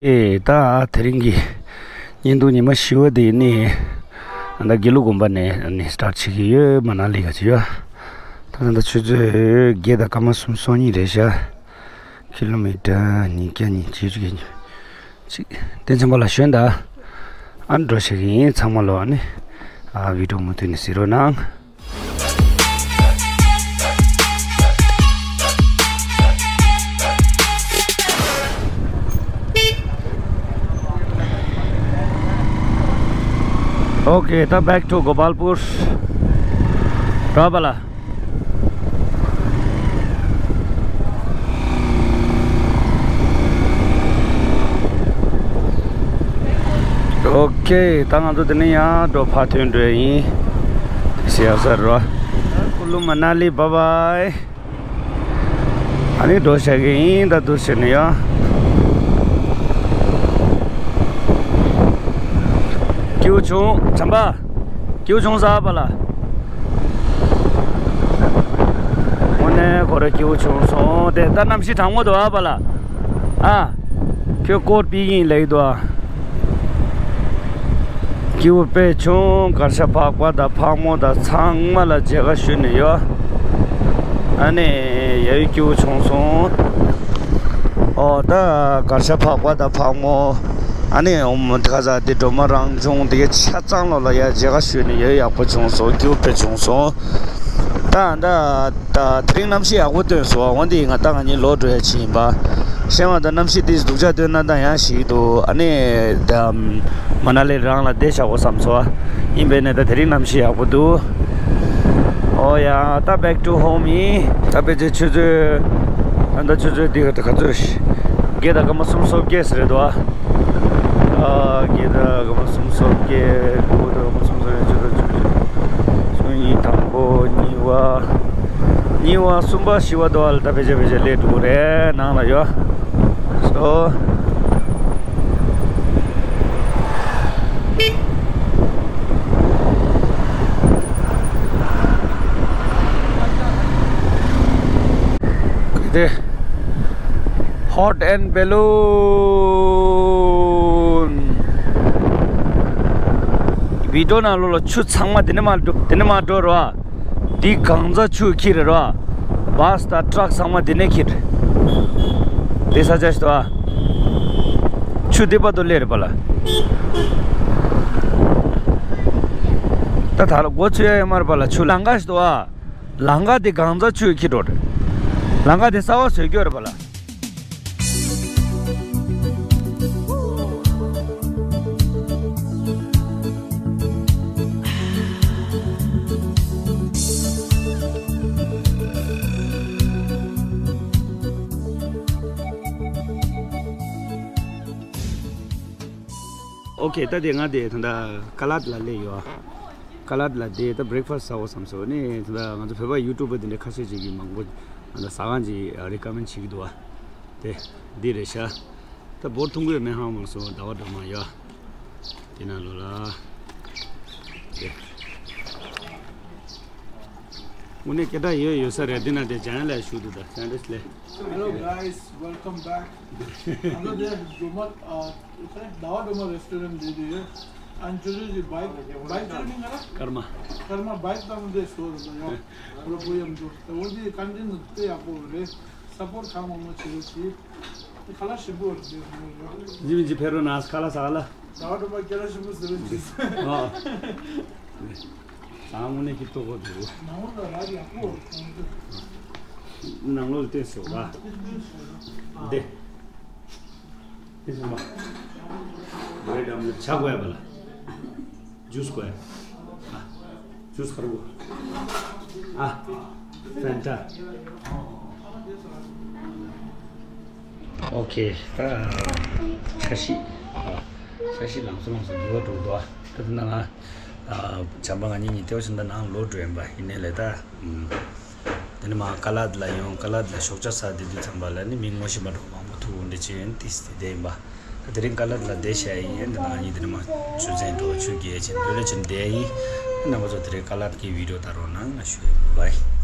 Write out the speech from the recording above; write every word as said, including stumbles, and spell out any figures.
ཨེ་ད་དེ་རིང་གི་བརྙན་ཐུང་ཉི་མ་བཞི་པ་དེ་ནི་ད་དགེ་ལུགས་དགོན་པ་ནས་ནི་སི་ཊར་ཊི་བྱེད་ཀྱི་ཡོད། མ་ན་ལི་ག་ཅི་ཡོད། ད་ད་ཆུ་ཚོད་བརྒྱད་དང་སྐར་མ་སུམ་ཅུ་སོ་གཉིས་རེད་ཤག་ཀི་ལོ་མི་ཊར་ཉིས་བརྒྱ་ཉི་ཤུ་གཉིས་ཅིག་དེ་ཚན་པ་ལ་ཞོན་ད། ཨ་ནི་འགྲོ་བྱེད་ཀྱི་ཡིན། ཚང་མ་ལོ་ཨ་ནི་ཨ་བི་ཌི་ཡོ་མུ་མཐུད་ནས་གཟིགས་རོགས་གནང་། Okay, the back to Gopalpur. Traveler. Okay, ད་ང་ཚོ་དེ་ནས་ཡང་འགྲོ་ཕར་ཐོན་འགྲོ་ཡིན། ཤེས་ཡག་ས་རོ། ཀུ་ལུ་མ་ན་ལི། Bye bye. ཨ་ནི་འགྲོ་བྱ་གི་ཡིན། ད་འདུག་བྱས་ནས་ཡོ། སྐྱིད་པོ་བྱུང་བྱམས་པ། སྐྱིད་པོ་བྱུང་ས་པ་ལ། དངོས་གནས་ཁོ་རང་སྐྱིད་པོ་བྱུང་སོང་། དེ་ད་གནམ་གཤིས་གྲང་མོ་འདུག་ཨ་པ་ལ། ཨ། ཁྱོད་སྐོར་པིག་ཡིན་ལེགས་འདུག་ཨ། སྐྱིད་པོ་དཔེ་བྱུང་། གར་ཞ་ཕག་པ་དང་ཕག་མོ་དང་ཚང་མ་ལ་མཇལ་ཁ་ཞུས་ནས་ཡོད། ཨ་ནི་ཡ་ཡི་སྐྱིད་པོ་བྱུང་སོང་། ཨོ་ད་གར་ཞ་ཕག་པ་དང་ཕག་མོ། ཨ་ནི་ཨོ་མོ་དེ་ག་ས་དེ་སྒྲོལ་མ་རང་བྱུང་དེ་ག་ཆ་ཚང་ལོ་ལ་ཡ་མཇལ་ཁ་ཞུས་ནས་ཡ་ཡག་པོ་བྱུང་སོང་། སྐྱིད་པོ་དཔེ་བྱུང་སོང་། ད་ད། ད་དེ་རིང་གནམ་གཤིས་ཡག་པོ་སྟོན་སོང་། འོན་ཏེ་ང་ད་ང་གཉིས་ལོག་འགྲོ་ཡ་ཅིག་ཡིན་པ། ཤེས་མ་ད་གནམ་གཤིས་དེ་སྡུག་ཅག་སྟོན་ན་ད་ཡང་ཞིག་འདུག་ཨ་ནི་ད་མ་ན་ལི་རང་ལ་བསྡད་བཞག་གོ་བསམ་སོང་། ཡིན་པས་ནས་ད་དེ་རིང་གནམ་གཤིས་ཡག་པོ་འདུག་ཨོ་ཡ་ད་back to home ཡིན། ད་ཕལ་ཆེར་ཆུ་ཚོད་ད་ད་ཆུ་ཚོད་འདི་ག་ད་ག་ཚོད་རེད། བརྒྱད་དང་སྐར་མ་སུམ་ཅུ་སོ་བརྒྱད་ཟེར་རེད་དོ། ཨ་བརྒྱད་དང་སྐར་མ་སུམ་ཅུ་སོ་བརྒྱད། དགུ་དང་སྐར་མ་སུམ་ཅུ་སོ་བརྒྱད། བཅུ་དང་བཅུ་གཅིག་བཅུ་གཉིས། དང་པོ་གཉིས་པ། གཉིས་པ་གསུམ་པ་བཞི་པ་དོ་ཨ་ལ་ད་ཕལ་ཆེར་ཕལ་ཆེར་སླེབས་འགྲོ་གི་རེད། ནང་ལ་ཡོད། སོ། དེ་Hot air balloon བི་ཌི་ཡོ་ནང་ལོགས་ལ་ཆུ་ཚང་མ་དེ་ནས་མར་འགྲོ། དེ་ནས་མར་འགྲོ་རོ། དེ་གང་ཚ་ཆུ་ཁྱེར་རོ། བཱས་དང་ཊྲག་ཚང་མ་དེ་ནས་ཁྱེར། དེ་ས་ཆ་ཞིག་ཏུ་ཨ། ཆུ་དེ་བར་དུ་སླེབས་རེད་པ་ལ། ད་ད་ལ་སྒོ་ཚུད་ཡ་ཡོད་མ་རེད་པ་ལ། ཆུ་ལམ་ཁ་ཞིག་ཏུ་ཨ། ལམ་ཁ་དེ་གང་ཚ་ཆུ་ཁྱེར་འགྲོ་རེད། ལམ་ཁ་དེ་གསར་པ་བཟོས་རྒྱུ་རེད་པ་ལ། ཨོ་ཁེ། ད་དེ་ང་དེ་ད་ལྟ་ཀ་ལད་ལ་སླེབས་ཡོད། ཀ་ལད་ལ་དེ་ད་བྷི་རེག་ཕ་སི་ཟ་འོ་བསམ་སོང་ནས། ད་ལྟ་ང་ཚོ་བོད་པ་ཡུ་ཊུབ་པ་དེ་འདྲ་ཁ་ཤས་ཅིག་གིས་མང་པོ་ང་ཚོ་ཟ་ཁང་ཅིག་རི་ཀ་མེན་ཌི་བྱེད་ཀྱི་འདུག་བ། དེ་འདི་རེད་ཤག་ད་བོར་ཐུང་གོས་མེ་ཧང་མང་སོང་། ཟླ་བ་སྒྲོལ་མ་ཡོད། དེ་ནང་ལོགས་ལ། དེ། དངོས་གནས་སྐད་གྲགས་ཡོད་ཡོད་ས་རེད། འདི་ན་དེ་ཇན་ལ་ཞུ་འདུག་ད་ཇན་རེས་ལེ། Hello guys, welcome back. Hello there, Jomar. Uh, ཟླ་བ་སྒྲོལ་མ་རེ་སི་ཊོ་རན་ཊི་འདི་དེ་ཡོད། ཨན་ཇོ་ལི་གི་བྷའིཀ་བྷའིཀ་ཅོ་ནི་ང་ར་ཀར་མ། ཀར་མ་བྷའིཀ་དང་འདི་སོ་རེད་ཡོད། ཁོ་ར་པོ་ཡམ་དུ་ད་འོ་འདི་ཀོན་ཊེན་ཊི་དཔེ་ཡག་པོ་རེད། སཔོར་ཊི་གང་མང་མང་བྱེད་རོགས་གྱིས། ཁ་ལག་ཞིམ་པོ་རེད་ཟེར་གྱི་ཡོད། ཇི་མི་ཇི་ཕེ་རོ་ནས་ཁ་ལག་ཟ་ལ། ཟླ་བ་སྒྲོལ་མ་སྐད་ལ་ཞིམ་པོ་ཟེར་རོགས་གྱིས། ཨ། ཟ་དངོས་གནས་ཀྱི་ལྟོ་གོ་འདུག་ནང་ལོགས་ལ་རག་ཡག་པོ་རེད་གོང་དུ། ནང་ལོགས་ལ་བལྟས་སོ་ར། དེ། དེ་ཟིན་པ། བེ་རེད་ཨམ་ལེ་ཆ་དགོས་པ་ལ། ཇུས་དགོས། ཨ། ཇུས་ཁར་བོ། ཨ། ཕན་ཏ། ཨོ་ཁེ། ད་ཁ་ཤས། ཨ། ཁ་ཤས་ལམ་སང་ལམ་སང་འགྱུར་བ་འགྲོ་འདུག་ཨ། ད་དེ་ན་ང་། ཨ། བྱམས་པ་ང་གཉིས་གཉིས་ལྟེ་བ་ཕྱིན་ད་ནང་ལོག་འགྲོ་ཡིན་པ་ཡིན་ནའི་ལས་ད། ཨུམ། དེ་ནས་མ་ཀ་ལད་ལ་ཡོང་། ཀ་ལད་ལ་ཞོགས་ཇ་ཟ་བསྡད་དུས་ཙམ་པ་ལ་ནི་མི་ངོ་ཤེས་པ་འདྲ་བོ་མང་པོ་ཐུག་འོང་འདྲ་ཅིག་ཡོད་ནི་ཏིས་ཏི་བསྡད་ཡིན་པ། ད་དེ་རིང་ཀ་ལད་ལ་བསྡད་བཞག་ཡིན། ཡིན་ད་ང་གཉིས་དེ་ནས་མ་ཆུ་ཚན་འགྲོ་ཆུ་རྐྱལ་ཕྱིན་འགྲོ་ལ་ཕྱིན་བསྡད་ཡིན། རྣམ་པ་ཚོ་དེ་རིང་ཀ་ལད་ཀྱི་བི་ཌི་ཡོ་ལྟ་རོགས་གནང་། ང་ཞུ་ཡིན། བྷའི་བྷའི།